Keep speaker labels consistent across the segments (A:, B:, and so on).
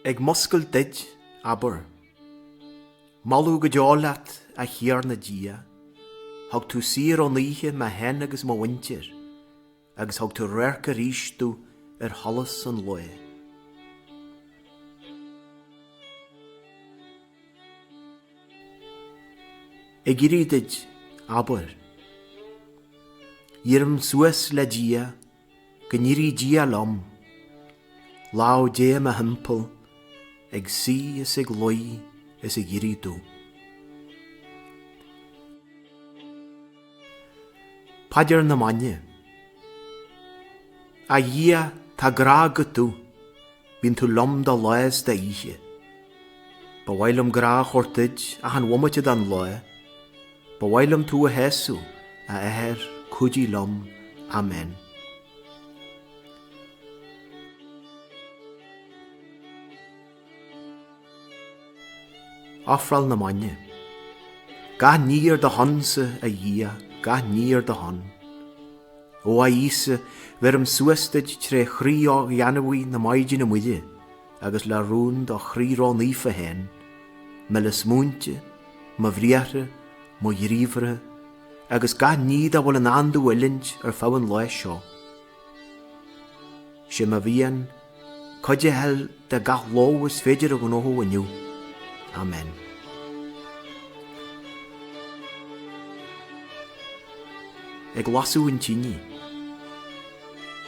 A: Ag muscailt duit, abair. Moladh go deo leat, a Thiarna Dia, thug tú saor ón oíche mé féin agus mo mhuintir, agus thug tú radharc arís domh ar sholas an lae. Ag éirí duit, abair. Éirim suas le Dia, Go n-éirí Dia liom. Lámh Dé i mo thimpeall, ag suí is ag luí is ag éirí domh. Paidir na Maidne. A Dhia, tá grá agat domh, bíonn tú liom de lá is d'oíche. Ba mhaith liom grá a thabhairt duit achan bhomaite den lá. Ba mhaith liom tú a shásamh, a Athair, cuidigh liom. Amen. Ofráil na Maidne. Gach ní ar do shon-sa, a Dhia, gach ní ar do shon. Ó a Íosa, bheirim suas duit tré chroí dho-gheanmhaí na Maighdeana Muire agus le rún do Chroí Ró-Naofa féin, m'uile smaointe, mo bhriathra, mo ghníomhartha, agus gach ní dá bhfuil i ndán domh a fhuilint ar feadh an lae seo. Sé mo mhian cuid a fháil de gach lobhadh is féidir a ghnóthú inniu. Amen. Ag lasadh an tine.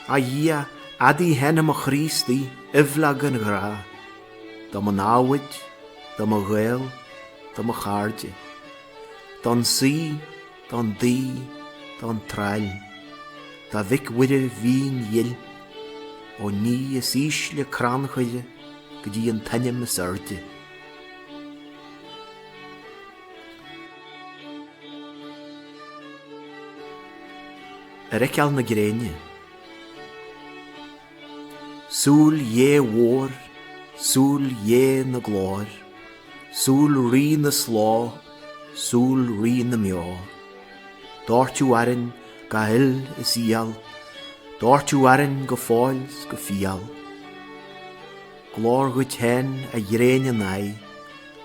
A: A Dhia, adaigh féin i mo chroí istigh aibhleog an ghrá. Do mo námhaid, do mo ghaol, do mo chairde. Don saoi, don daoi, don tsrail, do Mhic Mhuire mhín dhil, ón ní is ísle crannchuir go dtí an t-ainm is airde. Ar fheiceáil na gréine. Súil Dhé mhóir, súil Dhé na glóir, súil Rí na sló, súil Rí na mbeo. Doirteadh orainn gach uil is iall, doirteadh orainn go fóill 's go fial. Glóir dhuit féin, a ghréin an áidh,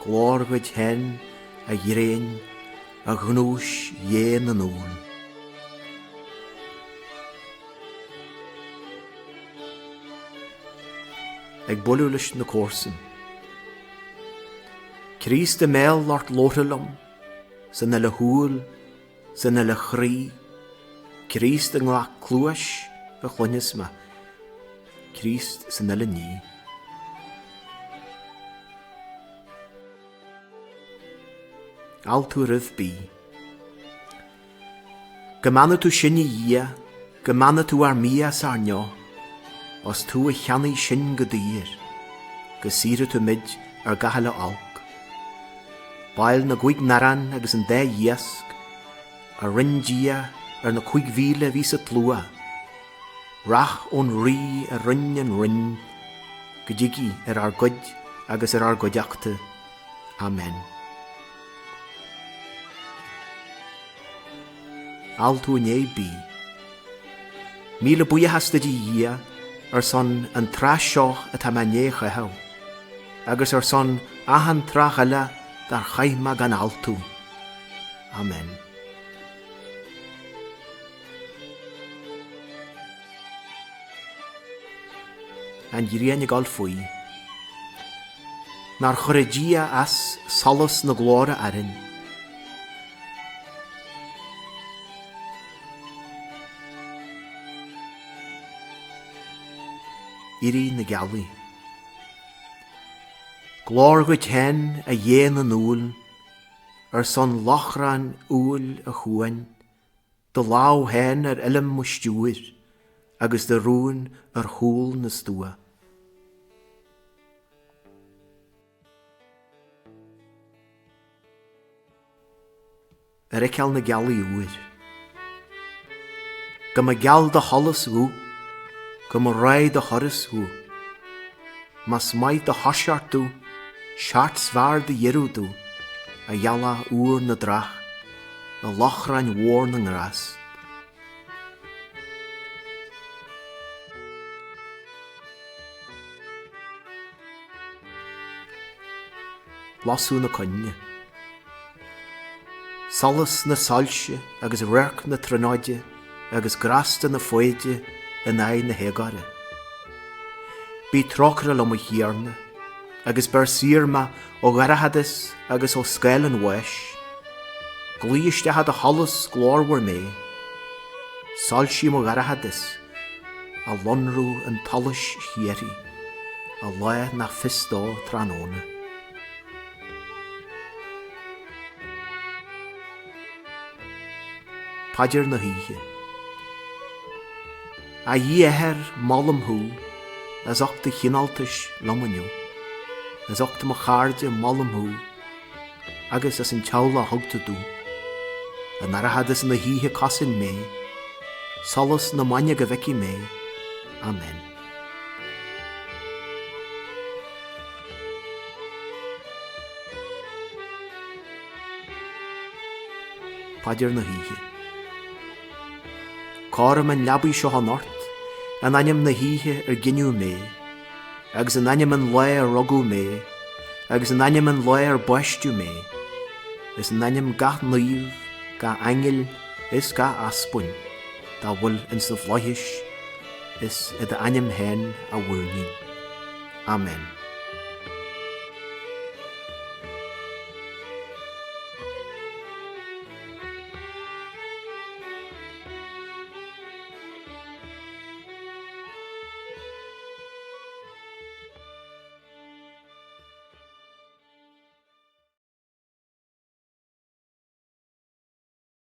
A: glóir dhuit féin, a ghréin, a ghnúis Dhé na ndúl. Ag bualadh leis na comharsain. Críost i mbéal lucht labhartha liom, san uile shúil, san uile chroí, Críost i ngach cluais a chluineas mé, Críost san uile ní. Altú roimh bídh. Go mbeanna tú sinn a Dhia, go mbeanna tú ár mbia 's ár ndeoch, Ós tú a cheannaigh sinn go daor, go saora tú muid ar gach uile olc. Bail na gcúig n-arán agus an dá iasc, a roinn Dia ar na 5,000 a bhí sa tslua, Rath ón Rí a roinn an roinn, go dtigidh ar ár gcuid agus ar ár gcuideachta. Amen. Altú i ndiaidh bídh. Míle buíochas duit a Dhia ar son an tráth seo atá mé i ndiaidh a chaitheamh, agus ar son achan tráth eile dár chaith mé gan altú. Amen. An ghrian ag dul faoi. Nár chuire Dia as solas na glóire orainn. Éirí na gealaí. Glóir dhuit féin, a Dhé na ndúl, ar son láithreáin umhail a chuain, Do lámh féin ar fhuilm mo stiúir agus do rún ar chúl na stua. Ar fheiceáil na gealaí úir. Go mba geal do sholas dhomh, go mba réidh do thuras dhomh. Más maith do thoiseacht domh, seart 's fearr do dheireadh domh, a ghealach úr na dtrách, a lóchrainn mhór na ngrást. lasadh na coinnle. Solas na soilse agus radharc na Tríonóide agus grásta na foighde in aghaidh na héagóra. Bí trócaire liom a Thiarna, agus beir saor mé ó dhorchadas agus ó scáil an bháis. Glaoigh isteach i do sholas glórmhar mé. Soilsigh mo dhorchadas, a lonradh an tsolais shíoraí, a lá nach fios dó tráthnóna. Paidir na hOíche. A Dhia Athar, molaim thú, as ucht do chineáltais liom inniu. As ucht mo chairde, molaim thú, agus as an teaghlach a thug tú domh. I ndorchadas na hoíche cosain mé, solas na maidne go bhfeicfidh mé. Amen. Paidir na hOíche. Cóirim an leabaidh seo anocht in ainm na hoíche ar gineadh mé, agus in ainm an lae ar rugadh mé, agus in ainm an lae ar baisteadh mé, is in ainm gach naoimh, gach aingil is gach easpainn dá bhfuil ins na flaithis, is i d'ainm féin a mhúirnín. Amen.